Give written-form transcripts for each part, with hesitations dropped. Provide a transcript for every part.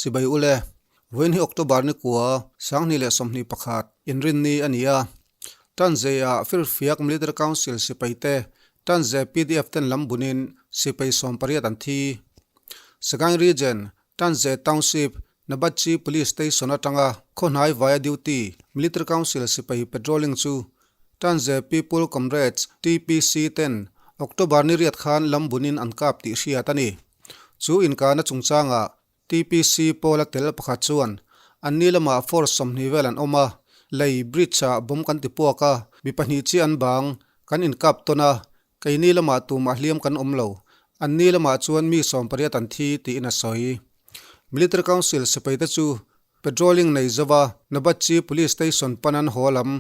Chibai ule, vawiin hi October ni kua, 2021, inrinni a ni a. Tanzei-ah Firfiak Military Council sipaite Tanzei pdf ten lam bunin sipai 80 an thi. Sagaing Region, Tanzei Township, Nabatchi Police Station atanga khawhnai vaia duty Military Council sipai patrolling chu Tanzei People Comrades, TPC, ten October ni riat khan lam bunin an kap tih hriat a ni. Chu inkahna chungchangah TPC pawla tel pakhat chuan an ni lamah force 20 vel an awm a, lei, bridge, ah bomb kan ti puak a, mi pahnih chi an bang, kan inkap tawn a, keini lamah tumah hliam kan awm lo, an ni lamah chuan mi 80 an thi tiin a sawi. Military Council sipaite chu patrolling nei zova Nabatchi Police Station pan an haw lam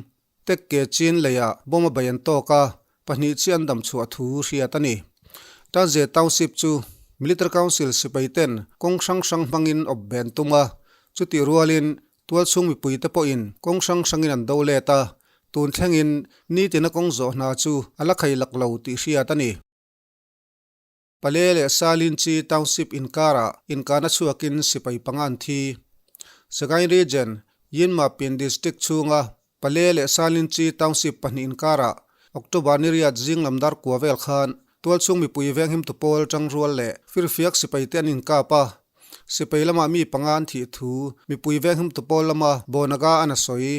Tek ke chin leiah bomb a bei an tawk a, pahnih chi an dam chhuah thu hriat a ni. Tanzia Township chu Military Council sipai ten kawng hrang hrang hmangin awp ben tum a, chutih rualin tualchhung mipuite pawhin kawng hrang hrangin an do let a, tun thlengin nitina kawng zawh hna chu a la khai lak lo tih hriat a ni. Pale leh Salinchi Township inkarah inkahna chhuakin sipai panga an thi. Sagaing Region, Yinmapin District chhunga Pale leh Salinchi Township pahnih inkarah October ni riat zing lam dar kua vel khan tualchhung mipui venghimtu pawl tangrual leh firfiak sipaite an inkap a. Sipai lamah mi panga an thih thu mipui venghimtu pawl lama Bonaga an a sawi.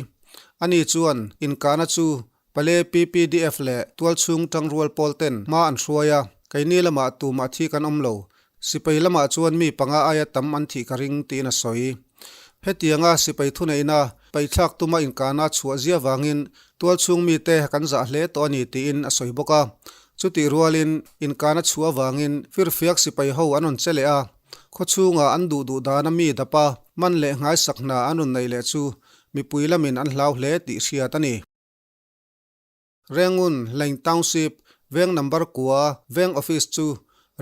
Ani chuan inkahna chu Pale PPDF leh tualchhung tangrual pawl ten hma an hruai a, keini lamah tumah thi kan awm lo. Sipai lamah chuan mi panga aia tam an thih ka ring tiin a sawi. Hetianga sipai thuneihna paihthlak tuma inkahna chhuah zia vangin tualchhung mite kan zah hle tawh a ni tiin a sawi bawk a. Chutih rualin inkahna chhuah avangin firfiak sipai ho an rawn che leh a, khawchhungah an duh duh dana mi dapa man leh nghaisak hna an rawn nei leh chu mipui lamin an hlau hle tih hriat a ni. Rengun, Hlaing Township, Veng Number kua, Veng Office chu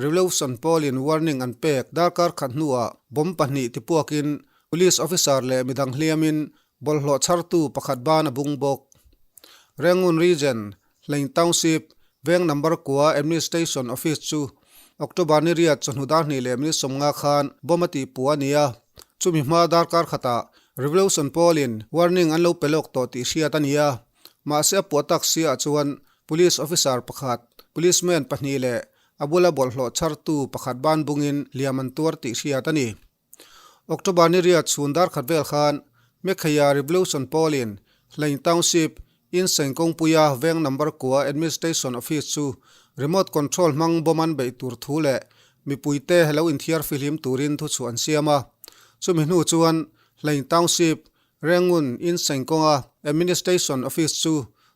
Revolution pawlin warning an pek darkar khat hnuah bomb pahnih tipuakin Police Officer leh midang hliamin bawlhhlawh chhartu pakhat ban a bung bawk. Rengun Region, Hlaing Township, Veng Number kua Administration Office chu October ni riat chawhnu dar hnih leh minute 50 khan bomb a tihpuah a ni a, chumi hma darkar khatah Revolution pawlin warning an lo pe lawk tawh tih hriat a ni a, mahse a puah tak siah chuan Police officer pakhat, policeman pahnih leh a bula bawlhhlawh chhartu pakhat ban bungin hliam an tuar tih hriat a ni. October ni riat chhun dar khat vel khan Mekheia Revolution pawlin Hlaing Township, Inseng kawngpuia veng number kua Administration Office chu remote control hmang bomb an beih tur thu leh mipuite lo inthiar fihlim turin thuchhuah an siam a. Chumi hnu chuan Hlaing Township, Rengun, Inseng kawnga Administration Office chu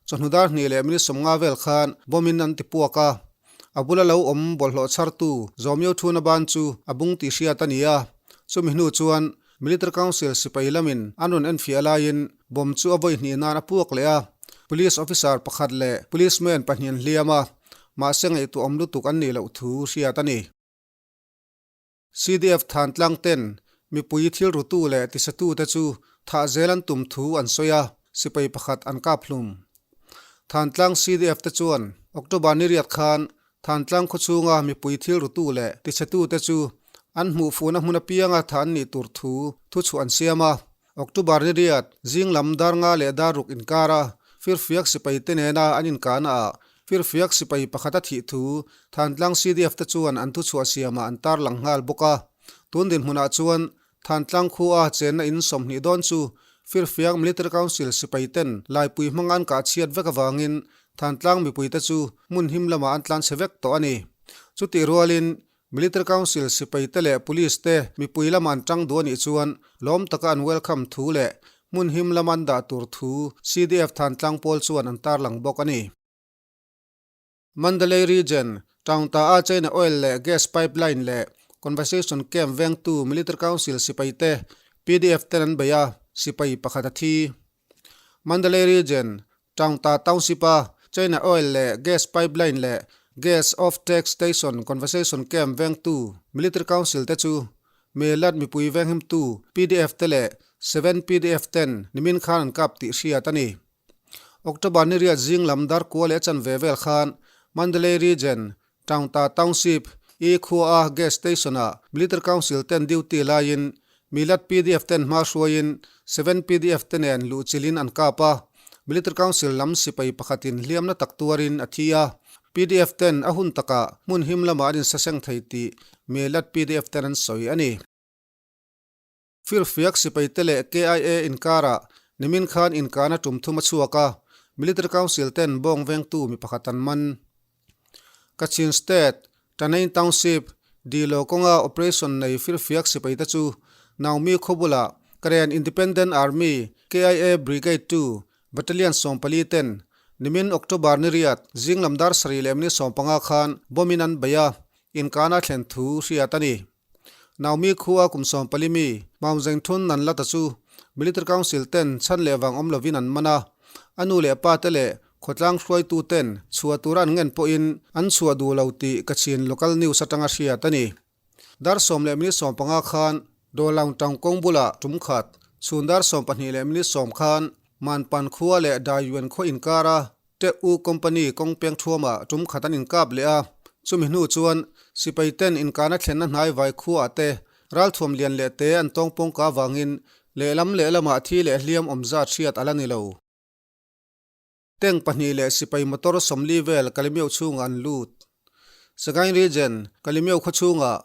chawhnu dar hnih leh minute 50 vel khan bomb in an ti puak a. A bula lo awm bawlhhlawh chhartu Zawmio Thuna ban chu a bung tih hriat a ni a. Chumi hnu chuan Military Council sipai lamin an rawn enfiah laiin bomb chu a vawi hnih nan a puak leh a, Police officer pakhat leh policeman pahnih an hliam a, mahse ngaihtuah awm lutuk an nih loh thu hriat a ni. CDF Thantlang ten mipui thil rutu leh tisatute chu thah zel an tum thu an sawi a, sipai pakhat an kap hlum. Thantlang CDF te chuan October ni riat khan Thantlang khawchhunga mipui thil rutu leh tichhetute chu an hmuh fuhna hmun apianga thah an nih tur thu thuchhuah an siam a. October ni riat, zing lam dar nga leh dar ruk inkara firfiak sipai te nena an inkahnaah firfiak sipai pakhat a thih thu Thantlang CDF te chuan an thuchhuah siamah an tarlang nghal bawk a. Tun dinhmunah chuan Thantlang khua chenna in 20 dawn chu Firfiak Military Council sipai ten laipui hmanga an kah chhiat vek avangin Thantlang mipuite chu hmun him lamah an tlan chhe vek tawh a ni. Chutih rualin Military Council sipai te leh Police te mipui lama an tang duh a nih chuan lawm taka an welcome thu leh hmun him lama an dah tur thu CDF Thantlang pawl chuan an tarlang bawk a ni. Mandalay Region, Taungta-a China Oil leh Gas Pipeline leh Conversation Camp vengtu Military Council sipaite PDF ten an bei a, sipai pakhat a thi. Mandalay Region, Taungta Township-a China Oil leh Gas Pipeline leh Gas Off-Take Station Conversation Camp vengtu Military Council te chu Melat mipui venghimtu PDF te leh Seven PDF ten nimin khan an kap tih hriat a ni. October ni riat zing lam dar kua leh chanve vel khan Mandalay Region, Taungta Township, i khua a gas station ah Military Council ten duty laiin Milat pdf ten hma hruaiin Seven pdf te nen luhchilhin an kap a, Military Council lam sipai pakhatin hliamna tak tuarin a thi a, pdf ten a hun takah hmun him lamah an insaseng thei tih Milat pdf ten an sawi a ni. Firfiak sipaite leh KIA inkarah nimin khan inkahna tum thum a chhuak a, Military Council ten bawng vengtu mi pakhat an man. Kachin State, Tanain Township, Dilo kawnga operation nei firfiak sipaite chu Naomi khaw bulah Karen Independent Army, KIA, Brigade ii, Battalion 14 ten nimin October ni riat zing lam dar sarih leh minute 15 khan bomb in an bei a, inkahna thlen thu hriat a ni. Naomi khua kum 14 mi Maung Zeng Thun nan la ta chu Military Council ten chhan leh vang awm lovin an man a, a nu leh pa te leh khawtlang hruaitu ten chhuah tura an ngen pawhin an chhuah duh lo tih Kachin local news atanga hriat a ni. Dar sawm leh minute 15 khan Dawlaung Town kawng bulah tum khat chhun dar 12 leh minute 10 khan Manpan khua leh Daiyuan khaw inkara Teh U Company kawng peng thuamah tum khat an inkap leh a, chumi hnu chuan sipai ten inkahna thlenna hnai vai khuaah te ralthuam lian leh te an tawng pawngka avangin lehlam lehlamah thi leh hliam awm zat hriat a la ni lo. Tank pahnih leh sipai motor 40 vel Kalemyo chhungah an lut. Sagaing Region, Kalemyo khaw chhungah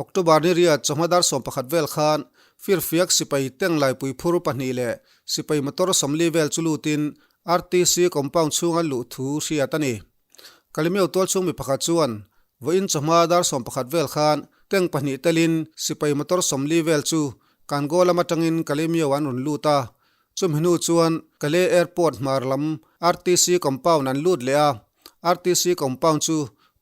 October ni riat chawhma dar 11 vel khan firfiak sipai tank laipui phur pahnih leh sipai motor 40 vel chu lutin RTC compound chhunga luh thu hriat a ni. Kalemyo tual chhung mi pakhat chuan vawiin chawhma dar 11 vel khan tank pahnih telin sipai motor 40 vel chu Kango lam atangin Kalemyo an rawn lut a, Chumi hnu chuan Kalay Airport hmar lam RTC compound an lut leh a, RTC compound chu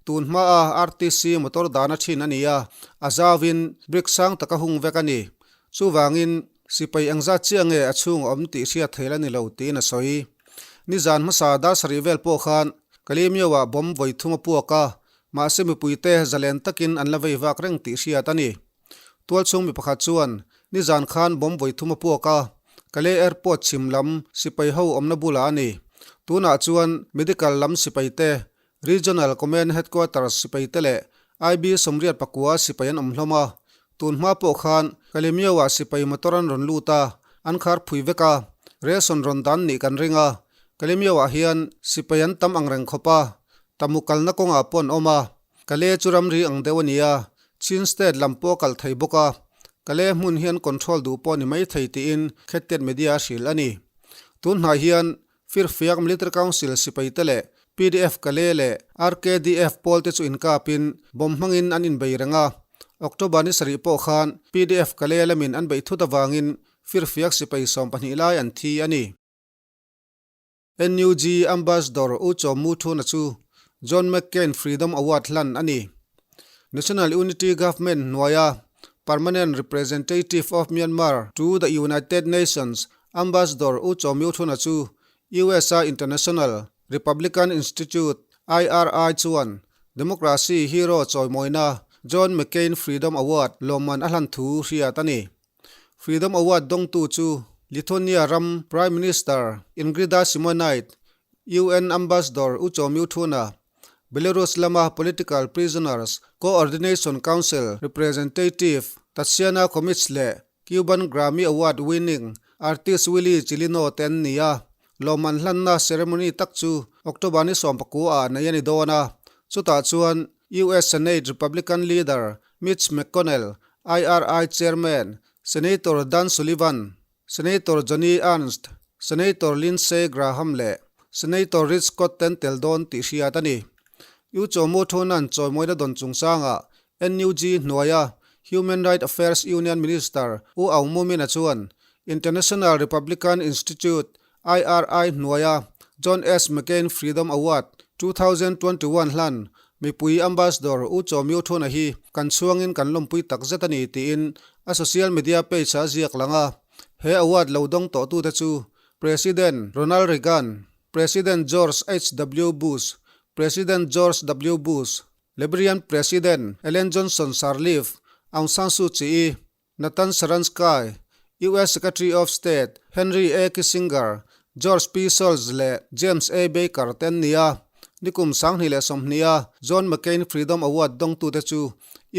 tun hmaa RTC motor dahna thin a ni a, a zauvin brick sang taka hung vek a ni. Chuvangin sipai engzat chiah nge a chhung a awm tih hriat theih la ni lo tiin a sawi. Nizan hmasa dar sarih vel pawh khan Kalemyo-ah bomb vawi thum a puak a, mahse mipuite zalen takin an la vei vak reng tih hriat a ni. Tualchhung mi pakhat chuan nizan khan bomb vawi thum a puak a, Kalay Airport chhim lam sipai ho awmna bulah a ni. Tunah chuan medical lam sipai te, Regional Command Headquarters sipai te leh IB 89 sipai an awm hlawm a. Tun hma pawh khan Kalemyo-ah sipai motor an rawn lut a, an khar phui vek a, ration rawn dan nih kan ring a. Kalemyo-ah hian sipai an tam ang reng khawp a, tamu kalna kawngah pawh an awm a. Kalay chu ramri ang deuh a ni a, Chin State lam pawh a kal thei bawk a, Kalay hmun hian control duh pawh ni mai thei tiin Khettiat Media a hrilh a ni. Tun hnai hian Firfiak Military Council sipaite leh PDF Kalay leh RKDF pawlte chu inkapin bomb hmangin an inbei reng a, October ni sarih pawh khan PDF Kalay lamin an beih thut avangin Firfiak sipai 12 lai an thi a ni. NUG Ambassador U Chaw Mu Thuna chu John McCain Freedom Award hlan a ni. National Unity Government hnuaia Permanent Representative of Myanmar to the United Nations Ambassador U Chaw Myo Thuna chu US-a International Republican Institute, IRI, chuan Democracy Hero chawimawina John McCain Freedom Award lawmman a hlan thu hriat a ni. Freedom Award dawngtu chu Lithuania ram Prime Minister Ingrida Simonyte, UN Ambassador U Kyaw Myo Thuna, Belarus lama Political Prisoners Co-ordination Council representative Tatsiana Khomich leh Cuban Grammy Award winning artist Willy Chilino te an ni a. Lawmman hlanna ceremony tak chu October ni 19 ah nei a ni dawn a, chutah chuan US Senate Republican leader Mitch McConnell, IRI Chairman, Senator Dan Sullivan, Senator Joni Ernst, Senator Lindsey Graham leh Senator Rick Scott ten tel dawn tih hriat a ni. U Chaw Mu Thunan chawimawina dawn chungchangah NUG hnuaia Human Right Affairs Union Minister U Aung Mu Min-a chuan International Republican Institute, IRI, hnuaia John S. McCain Freedom Award 2021 hlan mipui Ambassador U Kyaw Myo Thuna hi kan chhuangin kan lawmpui tak zet a ni tiin a social media page-ah a ziak lang a. He award lo dawng tawhtute chu President Ronald Reagan, President George HW Bush, President George W. Bush, Liberian President Ellen Johnson Sirleaf, Aung San Suu Kyi, Nathan Sharansky, US Secretary of State Henry A. Kissinger, George P. Shultz leh James A. Baker te an ni a. Nikum 2020 a John McCain Freedom Award dawngtute chu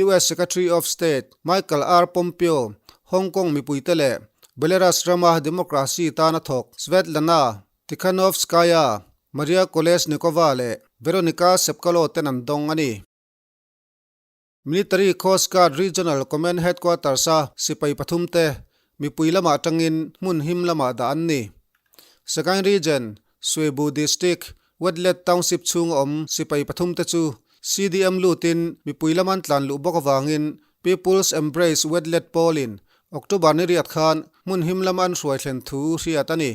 US Secretary of State Michael R. Pompeo, Hong Kong mipuite leh Belarus rama democracy tana thawk Svetlana Tikhanovskaya, Maria Kolesnikova leh Veronika Tsepkalo ten an dawng a ni. Military Coast Guard Regional Command Headquarters-a sipai pathumte mipui lamah atangin hmun him lamah dah an ni. Sagaing Region, Swebu District, Wetlet Township chhunga awm sipai pathumte chu CDM lutin mipui lama an tlan luh bawk avangin People's Embrace Wetlet pawlin October ni riat khan hmun him lama an hruai thlen thu hriat a ni.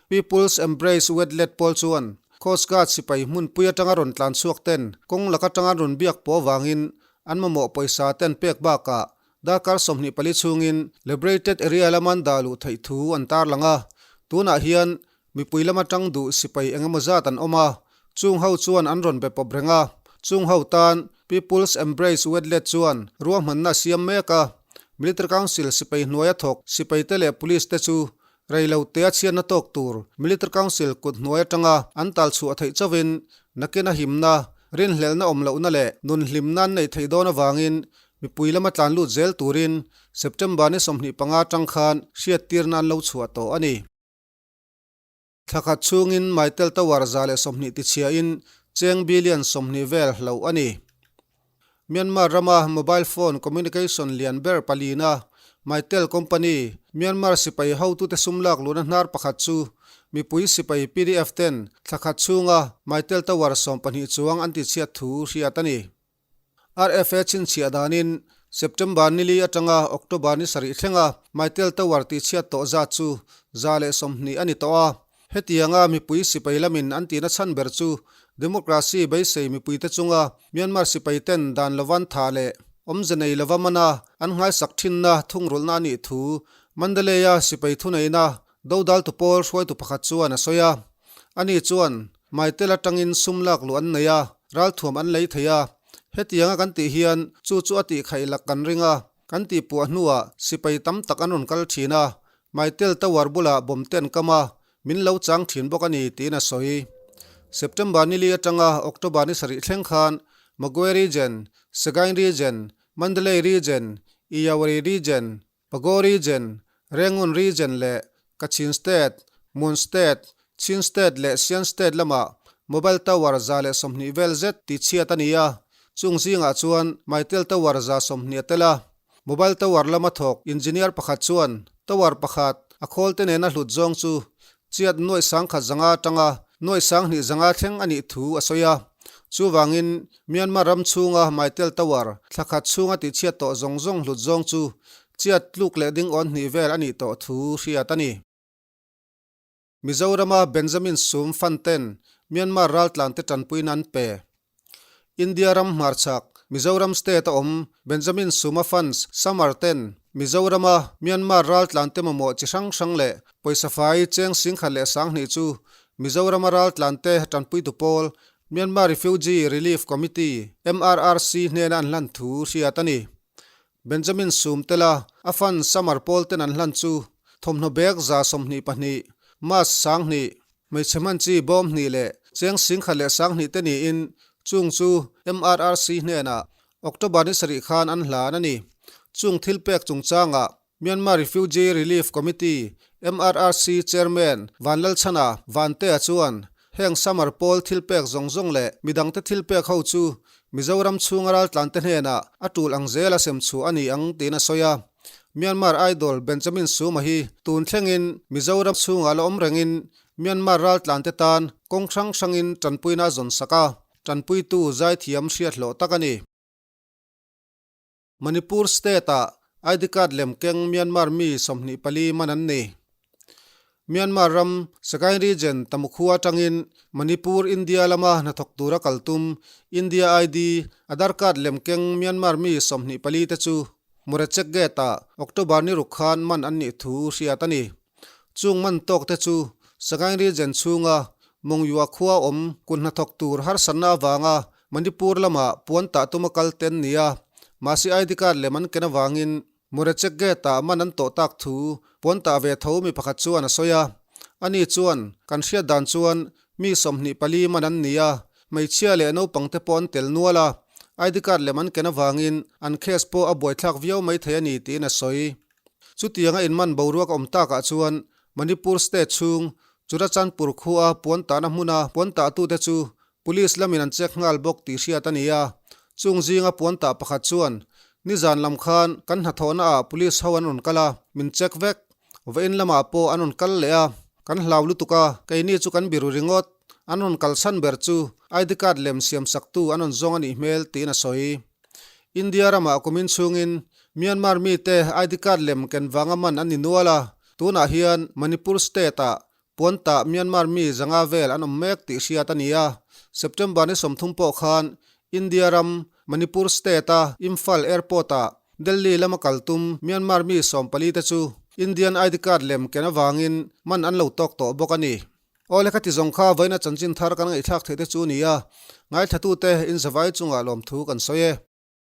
People's Embrace Wetlet pawl chuan Coast Guard sipai hmunpui atanga rawn tlan chhuak ten kawng lak atanga an rawn biak pawh avangin an mamawh pawisa te an pek bakah darkar 24 chhungin Liberated Area lama an dah luh theih thu an tarlang a. Tunah hian mipui lama tang duh sipai eng emaw zat an awm a, chung ho chuan an rawn be pawp reng a. Chung ho tan People's Embrace Wetlet chuan ruahmanna a siam mek a, Military Council sipai hnuaia thawk sipaite leh police te chu Rei lo tea chhiatna tawk tur Military Council kut hnuai atanga an tal chhuah theih chauhin nakin a himna, rinhlelhna awm lohna leh nun hlimna an neih theih dawn avangin mipui lama tlan lut zel turin September ni 25 atang khan hriattirna an lo chhuah tawh a ni. Thla khat chhungin Mytel Tower 120 tichhiahin cheng billion 20 vel hloh a ni. Myanmar rama mobile phone communication lian ber palina Mytel company, Myanmar sipai hotute sum lak luhna hnar pakhat chu mipui sipai pdf ten thla khat chhunga Mytel tower 12 chuang an tichhiat thu hriat a ni. RFA chhinchhiah danin September nili atanga October ni sarih thlenga Mytel tower tihchhiat tawh zat chu 120 a ni tawh a. Hetianga mipui sipai lamin an tihna chhan ber chu democracy beisei mipuite chunga Myanmar sipaiten dan lovan tha leh awmze nei lova mana an nghaisak thinna thungrulhna a nih thu Mandalay-a sipai thuneihna dodaltu pawl hruaitu pakhat chuan a sawi a. Ani chuan Maitel atangin sum lak luh an nei a, ralthuam an lei thei a. Hetianga kan tih hian chu chu a tihkhaih lak kan ring a, kan tihpuah hnuah sipai tam tak an rawn kal thin a, Mytel Tower bulah bomb te an kam a, min lo chang thin bawk a ni tiin a sawi. September ni li atanga October ni sarih thleng khan Magwe Region, Sagaing Region, Mandalay Region, Iyawari Region, Pago Region, Rangoon Region leh Kachin State, Mon State, Chin State leh Shan State lamah Mobile Tower 120 vel zet tihchhiat a ni a, chung zingah chuan Mytel Tower 120 a tel a. Mobile tower lama thawk engineer pakhat chuan tower pakhat a khawl te nena hlut zawng chu chiat nuaih sangkhat zanga atanga nuaih sanghnih zanga thleng a nih thu a sawi a. Chuvangin Myanmar ram chhunga Mytel tower thla khat chhunga tihchhiat tawh zawng zawng hlut zawng chu chiat tluk leh ding awn hnih vel a nih tawh thu hriat a ni. Mizorama Benjamin Sum Fund ten Myanmar raltlante tanpuina an pe. India ram hmarchhak Mizoram state a awm Benjamin Suma Funds Summer ten Mizorama Myanmar raltlante mamawh chi hrang hrang leh pawisa fai cheng singkhat leh sanghnih chu Mizorama raltlante tanpuitu pawl Myanmar Refugee Relief Committee, MRRC, hnena an hlan thu hriat a ni. Benjamin sum tela a fan Summer pawl ten an hlan chu thawmhnaw bag 22, mask 2000, hmeichhe hman chi bawm hnih leh cheng singkhat leh 2000 te niin chung chu MRRC hnenah October ni sarih khan an hlan a ni. Chung thil pek chungchangah Myanmar Refugee Relief Committee, MRRC, Chairman Vanlalchhana Vantea chuan Heng summer pawl thil pek zawng zawng leh midangte thil pek ho chu Mizoram chhunga raltlante hnenah a tul ang zela sem chhuah a ni ang tiin a sawi a. Myanmar Idol Benjamin Suma hi tun thlengin Mizoram chhungah la awm rengin Myanmar raltlante tan kawng hrang hrangin tanpuina a zawn sak a, tanpuitu zaithiam hriat hlawh tak a ni. Manipur state-ah ID card lem keng Myanmar mi 24 man an ni. Myanmar ram Sagaing region Tamukhua atangin Manipur, India lama hnathawk tura kal tum India ID Aadhaar card lem keng Myanmar mi 24 te chu Moreh check gate-ah October ni ruk khan man an nih thu hriat a ni. Chung man tawk te chu Sagaing region chhunga Mongyua khua awm kun hnathawk tur harsatna avanga Manipur lama puan tah tuma kal te an ni a, mahse ID card lem an ken avangin Moreh check gate-ah man an tawh tak thu puan tah ve tho mi pakhat chuan a sawi a. Ani chuan, Kan hriat dan chuan mi 24 man an ni a, hmeichhia leh naupang te pawh an tel nual a, ID card lem an ken avangin an case pawh a buaithlak viau mai thei a ni tiin a sawi. Chutianga inman boruak a awm takah chuan Manipur state chhung Churachandpur khua puan tahna hmuna puan tahtute chu Police lamin an check nghal bawk tih hriat a ni a, chung zinga puan tah pakhat chuan nizan lam khan kan hnathawhna ah police ho an rawn kal a, min check vek. Vawiin lamah pawh an rawn kal leh a, kan hlau lutuk a, keini chu kan biru ringawt. An rawn kalchhan ber chu ID card lem siam saktu an rawn zawng a nih hmel tiin a sawi. India ramah kumin chhungin Myanmar mite ID card lem ken vanga man an ni nual a, tunah hian Manipur state ah Puantah Myanmar mi zanga vel an awm mek tih hriat a ni a, September ni 30 pawh khan India ram Manipur state-a Imphal Airport-ah Delhi lama kal tum Myanmar mi 14 te chu Indian ID card lem ken avangin man an lo tawk tawh bawk a ni. Aw le khati zawng kha vawiina chanchin thar kan ngaihthlak theih te chu a ni a, ngaithlatute inzavai chungah lawmthu kan sawi e.